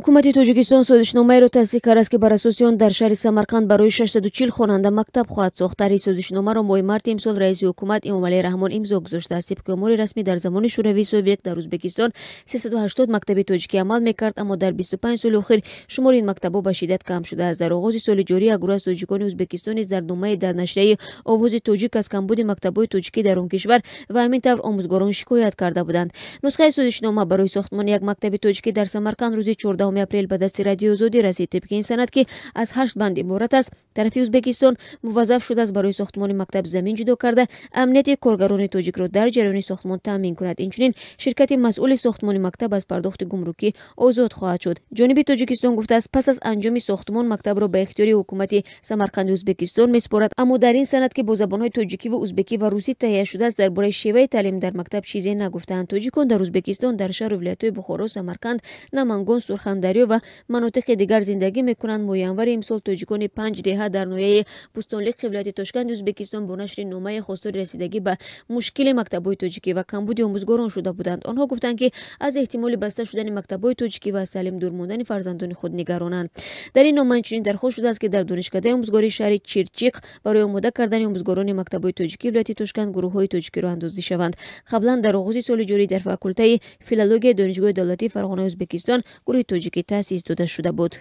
Ҳукумати Тоҷикистон созишномаеро тасдиқ кардааст, ки бар асоси он дар шаҳри Самарқанд барои 640 хонанда мактаб хоҳад сохт. Тарҳи созишномаро моҳи марти имсол раиси ҳукумат Эмомалӣ Раҳмон имзо гузоштааст. Тибқи омори расмӣ, дар замони Шӯравии собиқ дар Ӯзбекистон 380 мактаби тоҷикӣ амал мекард, аммо дар 25 соли охир шумори ин мактабҳо ба шиддат кам шудааст. Дар оғози соли ҷорӣ як гурӯҳ аз тоҷикони Ӯзбекистон низ дар номае дар нашрияи «Овози тоҷик» аз камбуди мактабҳои тоҷикӣ дар он кишвар ва ҳамин тавр омӯзгорон шикоят карда буданд. Нусхаи созишнома барои сохтмони як мактаби тоҷикӣ дар Самарқанд рӯзи 14 апрел ба дасти Радиои Озодӣ расид. Тибқи ин санад, ки аз ҳашт банд иборат аст, тарафи Ӯзбекистон муваззаф шудааст барои сохтмони мактаб замин ҷудо карда, амнияти коргарони тоҷикро дар ҷараёни сохтмон таъмин кунад. Инчунин ширкати масъули сохтмони мактаб аз пардохти гумрукӣ озод хоҳад шуд. Ҷониби Тоҷикистон гуфтааст, пас аз анҷоми сохтмон мактабро ба ихтиёри ҳукумати Самарқанди Ӯзбекистон месупорад. Аммо дар ин санад, ки бо забонҳои тоҷикиву узбекӣ ва русӣ таҳия шудааст, дар бораи шеваи таълим дар мактаб чизе нагуфтаанд. Тоҷикон дар Ӯзбекистон дар шаҳру вилоятҳои Бухоро, Самарқанд, Намангон, Сурхандарё ва манотиқи дигар зиндагӣ мекунанд. Моҳи январи имсол тоҷикони панҷ деҳа дар ноҳияи Бӯстонлиқи вилояти Тошканди Ӯзбекистон бо нашри номае хостори расидагӣ ба мушкили мактабҳои тоҷикӣ ва камбуди омӯзгорон шуда буданд. Онҳо гуфтанд, ки аз эҳтимоли баста шудани мактабҳои тоҷикӣ ва аз таълим дур мондани фарзандони худ нигаронанд. Дар ин нома инчунин дархост шудааст, ки дар донишкадаи омӯзгории шаҳри Чирчиқ барои омода кардани омӯзгорони мактабҳои тоҷикии вилояти Тошканд гурӯҳҳои тоҷикӣ роҳандозӣ шаванд. Қаблан дар оғози соли ҷорӣ дар факултаи филологияи Донишгоҳи давлатии Фарғонаи Ӯзбекистон гурӯҳи тоҷикӣ таъсис дода шуда буд.